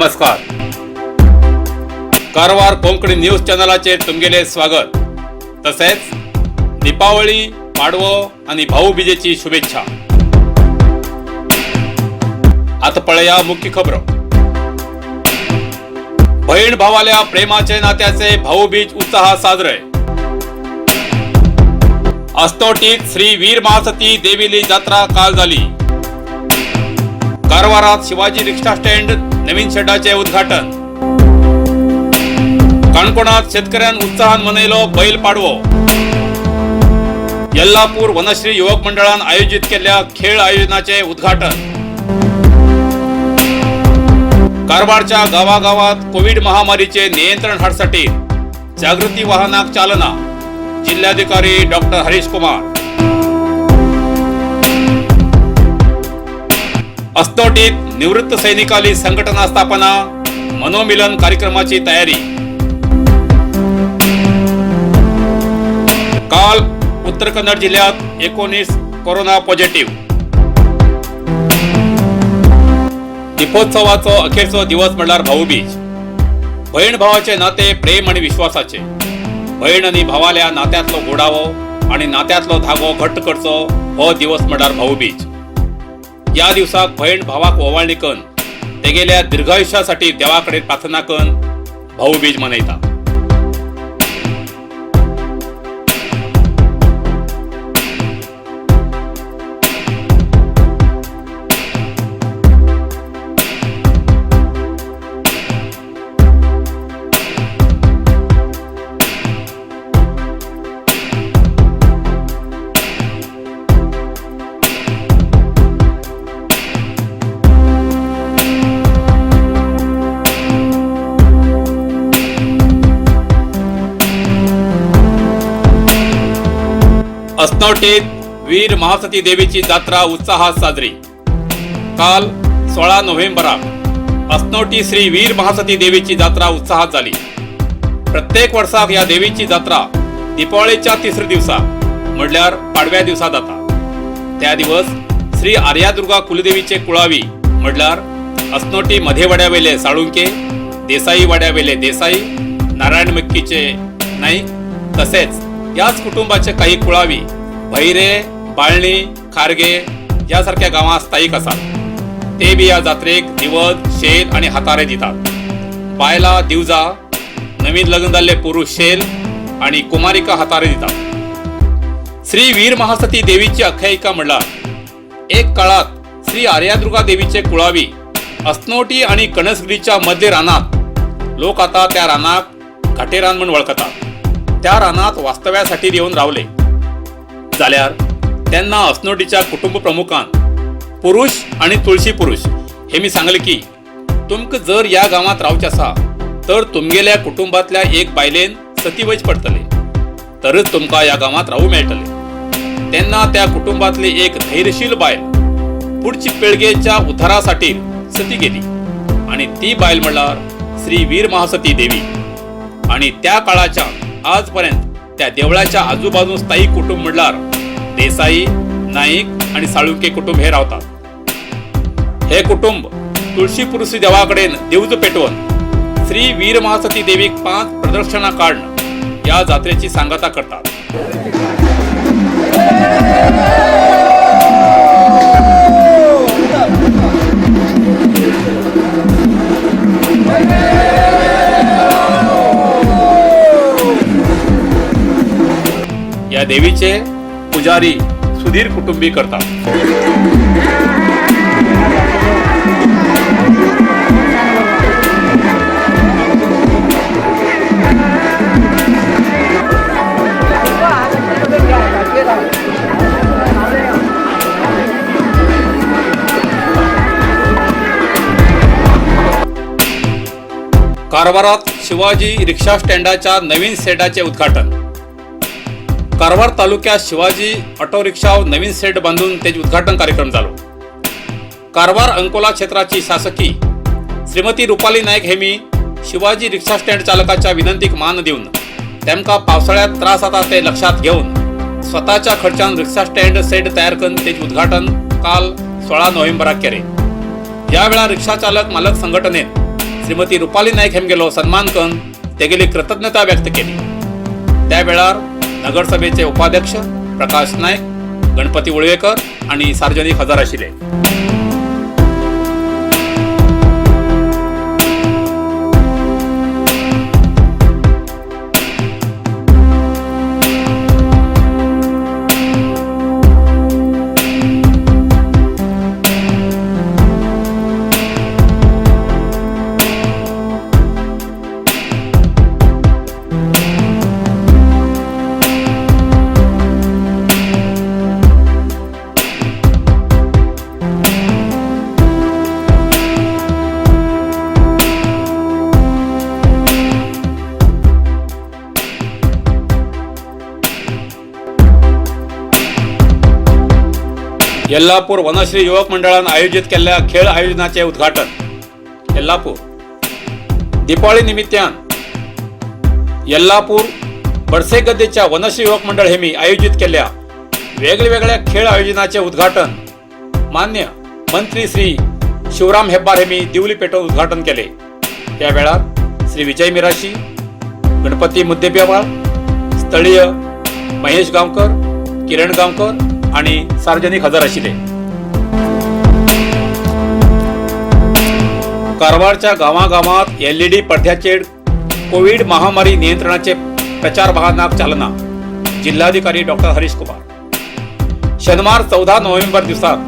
नमस्कार. कारवार कोंकणी न्यूज चॅनलाचेर तुमगेले स्वागत. तसेच दीपावली, पाडवो आणि भाऊबीजेची शुभेच्छा. आता पळया मुख्य खबरो. बहीण भावाल्या प्रेमाचे नात्याचे भाऊबीज उत्साहात साजरे. अस्नोटीत श्री वीर महासती देवीली जात्रा काल झाली. कारवारात शिवाजी रिक्षा स्टँड नवीन शेडाचे उद्घाटन. काणकोणात शेतकऱ्यान उत्साहान मनयलो बैल पाडवो. यल्लापूर वनश्री युवक मंडळान आयोजित केल्ल्या खेळ आयोजनाचे उद्घाटन. कारवारच्या गावागावात कोविड महामारीचे नियंत्रण हाडसाठी जागृती वाहनाक चालना. जिल्हाधिकारी डॉक्टर हरीश कुमार. अस्नोटीत निवृत्त सैनिकाली संघटना स्थापना मनोमिलन कार्यक्रमाची तयारी. काल उत्तर कन्नड जिल्ह्यात 19 कोरोना पॉझिटिव्ह. दीपोत्सवाचो अखेरचो दिवस म्हणल्यार भाऊबीज. बहीण भावाचे नाते प्रेम आणि विश्वासाचे. बहीण आणि भावाल्या नात्यातलो गोडावो आणि नात्यातलो धागो घट्ट करचो हो दिवस म्हणल्यार भाऊबीज. या दिवसाक बहीण भावाक ओवाळणी कन तेगेल्या दीर्घायुष्यासाठी देवाकडे प्रार्थना कन भाऊबीज मनयता. अस्नोटीत वीर महासती देवीची जात्रा उत्साहात साजरी. काल 16 नोव्हेंबराक अस्नोटी श्री वीर महासती देवीची जात्रा उत्साहात झाली. प्रत्येक वर्साक ह्या देवीची जात्रा दीपावळीच्या तिसऱ्या दिवसा म्हणल्यार पाडव्या दिवसा जाता. त्या दिवस श्री आर्यादुर्गा कुलदेवीचे कुळावी म्हणल्यार अस्नोटी मधेवाड्यावेले साळुंके, देसाई वाड्यावेले देसाई, नारायण मक्कीचे नाईक, तसेच याच कुटुंबाचे काही कुळावी भैरे, बाळणी, खारगे यासारख्या गावात स्थायिक आसात. ते बी या जात्रेक दिवज, शेल आणि हातारे दितात. बायला दिवजा, नवीन लग्न जाल्ले पुरुष शेल आणि कुमारिका हातारे दितात. श्री वीर महासती देवीची आख्यायिका म्हणल्यार एक काळात श्री आर्यादुर्गा देवीचे कुळावी अस्नोटी आणि कणसगिरीच्या मध्य रानात, लोक आता त्या रानाक घाटेरान म्हण वळखतात, त्या रानात वास्तव्यासाठी येऊन रावले. जाल्यार तेन्ना अस्नोटीच्या कुटुंब प्रमुखान पुरुष आणि तुळशी पुरुष हे मी सांगले की तुमकां जर ह्या गांवांत रावचें आसा तर तुमगेल्या कुटुंबांतल्या एक बायलेन सती वयच पडटले, तरच तुमकां ह्या गांवांत रावूं मेळटले. तेन्ना त्या कुटुंबांतली एक धैर्यशील बायल पुढची पिळगेच्या उद्धारासाठी सती गेली आणि ती बायल म्हणल्यार श्री वीर महासती देवी. आणि त्या काळाच्या आजपर्यंत त्या देवळाच्या आजूबाजू स्थायिक कुटुंब म्हणल्यार देसाई, नाईक आणि साळुंके कुटुंब हे रावतात. हे कुटुंब तुळशी पुरुषी देवाकडेन दिवज पेटोवन श्री वीर महासती देवीक 5 प्रदक्षिणा काढणं या जात्रेची सांगता करतात. या देवीचे पुजारी सुधीर कुटुंबी करतात. कारवारात शिवाजी रिक्षा स्टँडाच्या नवीन शेडाचे उद्घाटन. कारवार तालुक्यात शिवाजी ऑटो रिक्षा नवीन शेड बांधून त्याचे उद्घाटन कार्यक्रम झालो. कारवार अंकोला क्षेत्राची शासकी श्रीमती रुपाली नाईक हेमी शिवाजी रिक्षा स्टँड चालकाच्या विनंतीक मान देऊन तेमकां पावसाळ्यात त्रास जाता ते लक्षात घेऊन स्वतःच्या खर्चान रिक्षा स्टँड सेट तयार करून त्याचे उद्घाटन काल 16 नोव्हेंबराक केले. या वेळार रिक्षा चालक मालक संघटनेन श्रीमती रुपाली नायक हेमगेलो सन्मान करून तेगेली कृतज्ञता व्यक्त केली. त्या वेळार नगरसभेचे उपाध्यक्ष प्रकाश नायक, गणपती उळवेकर आणि सार्वजनिक हजर आशिल्ले. येल्लापूर वनश्री युवक मंडळान आयोजित केल्ल्या खेळ आयोजनाचे उद्घाटन. येल्लापूर दिपावळी निमित्तान येल्लापूर बडसेगद्देच्या वनश्री युवक मंडळ हेमी आयोजित केल्ल्या वेगवेगळ्या खेळ आयोजनाचे उद्घाटन मान्य मंत्री श्री शिवराम हेब्बार हेमी दिवली पेटवून उद्घाटन केले. या वेळार श्री विजय मिराशी, गणपती मुद्देबियाबाळ, स्थळीय महेश गांवकर, किरण गांवकर आणि सार्वजनिक हजर आशिल्ले. कारवारच्या गांवागांवात एलईडी पडद्याचेर कोवीड महामारी नियंत्रणाचे प्रचार वाहनाक चालना. जिल्हाधिकारी डॉक्टर हरीश कुमार. शनिवार 14 नोव्हेंबर दिवसाक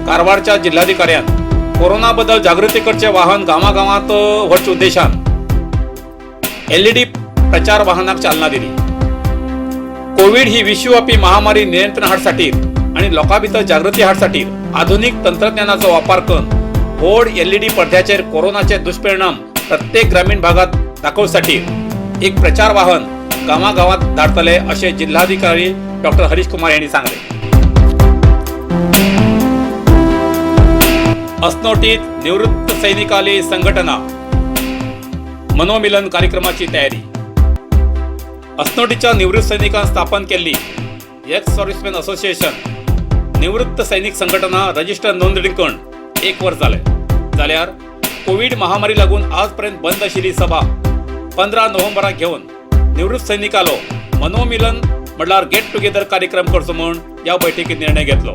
कारवारच्या जिल्हाधिकाऱ्यान कोरोना बद्दल जागृती करचे वाहन गांवागांवात व्हरच्या उद्देशान एलईडी प्रचार वाहनाक चालना दिली. कोविड ही विश्वव्यापी महामारी नियंत्रण हाडसाठी आणि लोकां भितर जागृती हाडसाठी आधुनिक तंत्रज्ञानाचो वापर करून व्हड एलईडी पडद्याचेर कोरोनाचे दुष्परिणाम प्रत्येक ग्रामीण भागात दाखोवसाठी एक प्रचार वाहन गांवागावात धाडतले अशें जिल्हाधिकारी डॉक्टर हरीश कुमार यांनी सांगले. असनोटीत निवृत्त सैनिकाली संघटना मनोमिलन कार्यक्रमाची तयारी. असनोटीच्या निवृत्त सैनिकांनी स्थापन केल्ली एक्स सर्व्हिसमॅन असोसिएशन निवृत्त सैनिक संघटना रजिस्टर नोंदणी करून एक वर्ष जालें जाल्यार कोवीड महामारी लागून आजपर्यंत बंद आशिल्ली सभा 15 नोव्हेंबराक घेवन निवृत्त सैनिकालो मनोमिलन म्हटल्यार गेट टुगेदर कार्यक्रम करचो म्हूण ह्या बैठकीत निर्णय घेतलो.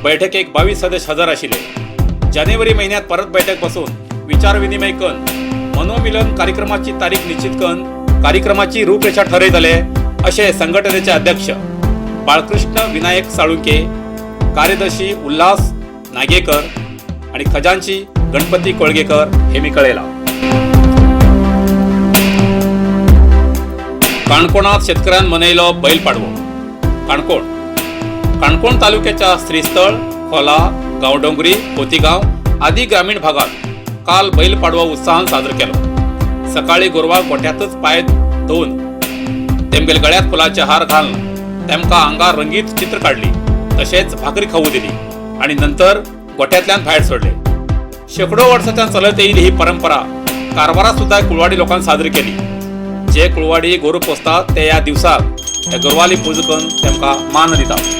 बैठकेक 22 सदस्य हजर आशिल्ले. जानेवारी म्हयन्यात परत बैठक बसून विचार विनिमय करून मनोमिलन कार्यक्रमाची तारीख निश्चित करून कार्यक्रमाची रूपरेषा ठरयतले अशें संघटनेचे अध्यक्ष बाळकृष्ण विनायक साळुंके, कार्यदर्शी उल्हास नागेकर आणि खजानची गणपती कोळगेकर हे मी कळयला. काणकोणात शेतकऱ्यान मनयलो बैल पाडवो. काणकोण काणकोण तालुक्याच्या श्रीस्थळ, खोला, गांवडोंगरी, खोतीगांव आदी ग्रामीण भागात काल बैल पाडवो उत्साहान साजरो केलो. सकाळी गोरवाक गोठ्यातच पांय धुवन तेमगेले गळ्यात फुलाचे हार घालून तेमकां आंगार रंगीत चित्र काडली, तशेंच भाकरी खाऊ दिली आणि नंतर गोठ्यांतल्यान भायर सोडले. शेकडो वर्साच्यान चलत येयली ही परंपरा कारवारात सुद्धा कुळवाडी लोकांनी साजरी केली. जे कुळवाडी गोरू पोसतात ते ह्या दिवसाक त्या गोरवाली पूजा करून तेमकां मान दितात.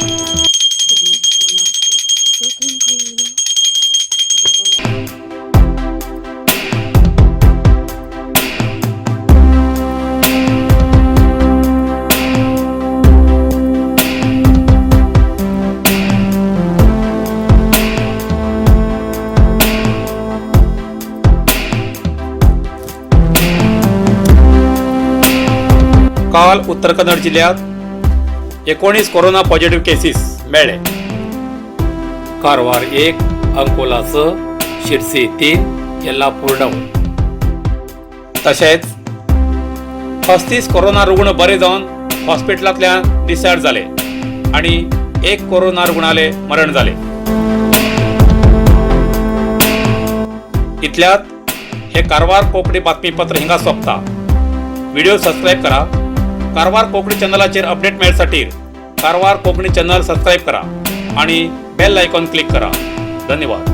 काल उत्तर कन्नड जिल्ह्यात 19 कोरोना पॉझिटिव्ह केसीस मेळ्ळे. कारवार 1, अंकोला 6, शिरसी 3, येल्लापूर 9. तशेंच 35 कोरोना रुग्ण बरे जावन हॉस्पिटलांतल्यान डिस्चार्ज जाले आणि 1 कोरोना रुग्णाले मरण जाले. इतल्यात हे कारवार कोंकणी बातमीपत्र हिंगा सोंपता. व्हिडिओ सबस्क्राईब करा. कारवार कोंकणी चॅनलाचेर अपडेट मेळसाठी कारवार कोंकणी चॅनल सबस्क्राईब करा आणि बेल आयकॉन क्लिक करा. धन्यवाद.